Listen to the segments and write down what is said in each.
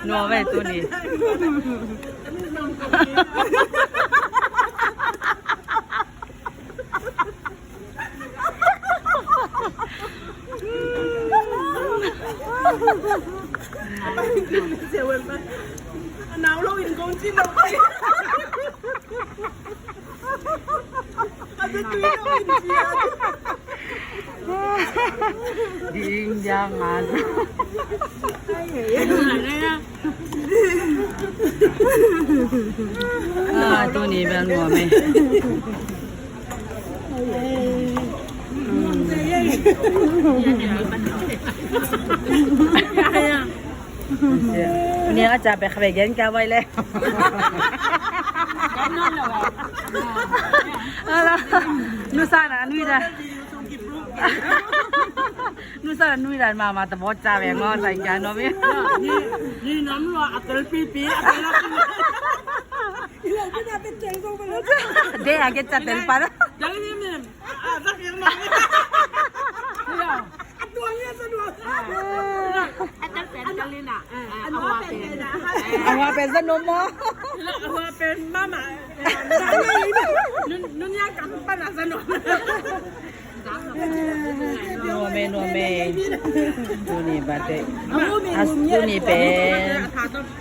ນວເວີຍໂຕນີ້. ອ່າ ໂຕນີ້ແມ່ນບໍ່ແມ່? ນີ້ອາຈານໄປຂະແບກແກນກາໄວ້ແລ້ວ. ເອີ ນຸສານະນຸຍດາ ນຸສານະນຸຍດາ ມາ ມາຕະບອດຈາແວງມາໃສ່ການເນາະ. ນີ້ ນີ້ນຳວ່າອາເຕີປີປີ ອາເຕີປີ ເດ ອາເກດຈັດເຕັມປານ ອາວ່າເປັນສະໜົມ ເນາະ ອາວ່າເປັນມາມາ ນຸນ ນຸນຍາກຳປານສະໜົມ. ໂນເມ ໂນເມ ໂຕນີ້ບາເຕ ໂຕນີ້ເປັນ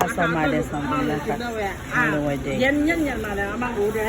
ອາຊາມາເດຊອມເປັນນະຄະ ຮາໂລໄວເດ ເຢັນໆ ມາແລ້ວ ມາໂອເດ.